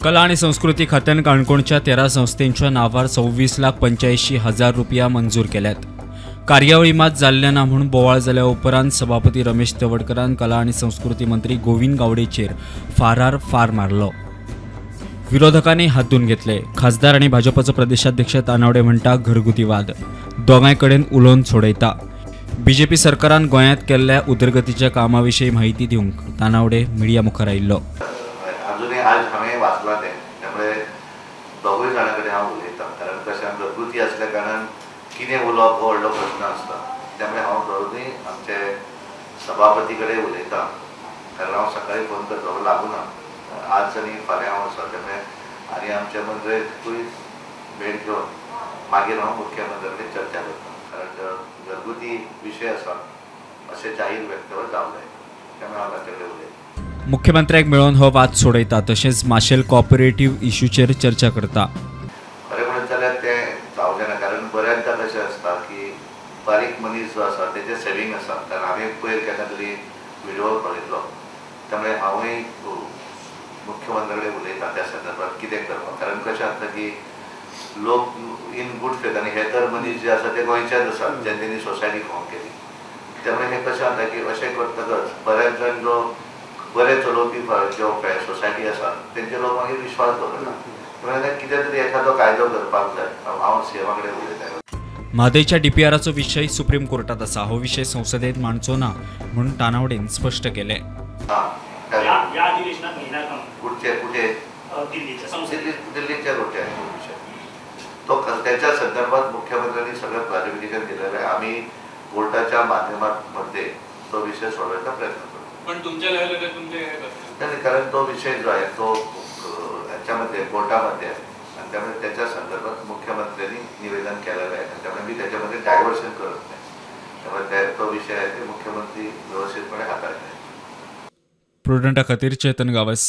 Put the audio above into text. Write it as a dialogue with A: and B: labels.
A: कला आनी संस्कृती खात्यान काणकोणच्या 13 संस्थेंच्या नांवार 26,85,000 रुपया मंजूर केल्यात. कार्यावळी मात जाल्ल्या ना म्हूण बोवाळ जाल्या उपरांत सभापती रमेश तवडकरान कला आनी संस्कृती मंत्री गोविंद गावडेचेर फारार फार मारलो. विरोधकांनी हात धुवन घेतले. खासदार आनी भाजपाचो प्रदेशाध्यक्ष तानावडे म्हणटा घरगुती वाद दोगांय कडेन उलोवन सोडयता. बीजेपी सरकारान गोंयांत केल्ल्या उदरगतीच्या कामा विशीं माहिती दिवंक तानावडे मिडिया मुखार आयिल्लो.
B: अजूनय आज हांवें वाचलां तें, त्यामुळे दोगूय जाणां कडेन हांव उलयतां, कारण कशें घरगुती आसल्या कारणान कितें उलोवप हो व्हडलो प्रश्न आसता. त्यामुळे हांव दोनूय आमचे सभापती कडेन उलयतां, कारण हांव सकाळी फोन करता लागूना, आज आनी फाल्यां हांव आसा. त्यामुळे आनी आमच्या मंत्र्याकूय भेट घेवन मागीर हांव मुख्यमंत्र्या कडेन चर्चा करता, कारण घरगुती विशय आसा अशें जाहीर व्यक्तव्य जावंक जाय. त्यामुळे हांव तांचे कडेन उलयतां.
A: मुख्यमंत्र्याक मेळोवन हो वाद सोडयता, तशेंच माशेल कॉपरेटिव्ह इश्यूचेर चर्चा करता.
B: खरें म्हणत जाल्यार तें जावचें ना, कारण बऱ्याचदा कशें आसता की बारीक मनीस जो आसा तेजें सेवींग आसा. कारण हांवें पयर केन्ना तरी व्हिडिओ पळयतलो, त्यामुळे हांवूय मुख्यमंत्र्या कडेन उलयता त्या संदर्भात कितें करपाक. कारण कशें आसता की लोक इन गुड फेथ, आनी हे तर मनीस जे आसा ते गोंयचेच आसात ज्यांनी सोसायटी फॉर्म केली. त्यामुळे हे कशें जाता की अशें करतकच बऱ्याच जाण जो बरे चलोवपी ज्यो सोसायटी आसा तेंचे लोक मागीर विश्वास दवरना. त्यामुळे कितें तरी एखादो कायदो करपाक जाय. हांव सीएमा कडेन उलयता.
A: म्हादयच्या डीपीआराचो विशय सुप्रीम कोर्टात आसा. हो विशय संसदेत मांडचो ना म्हूण तानावडेन स्पश्ट केलें.
B: दिल्लीच्या कुठे विषय तो त्याच्या संदर्भात मुख्यमंत्र्यांनी सगळं क्लॅरिफिकेशन दिलेलं आहे. आम्ही कोर्टाच्या माध्यमामध्ये तो विषय सोडवायचा प्रयत्न करतो.
C: पण तुमच्या लेवलला तुमचे
B: नाही, कारण तो विषय जो आहे तो ह्याच्यामध्ये कोर्टामध्ये आहे आणि त्यामुळे त्याच्या संदर्भात मुख्यमंत्र्यांनी निवेदन केलेलं आहे. त्यामुळे मी त्याच्यामध्ये डायव्हर्शन करत नाही. त्यामुळे तो विषय आहे ते मुख्यमंत्री व्यवस्थितपणे हाताळत आहेत.
A: प्रुडंटा खातीर चेतन गावस.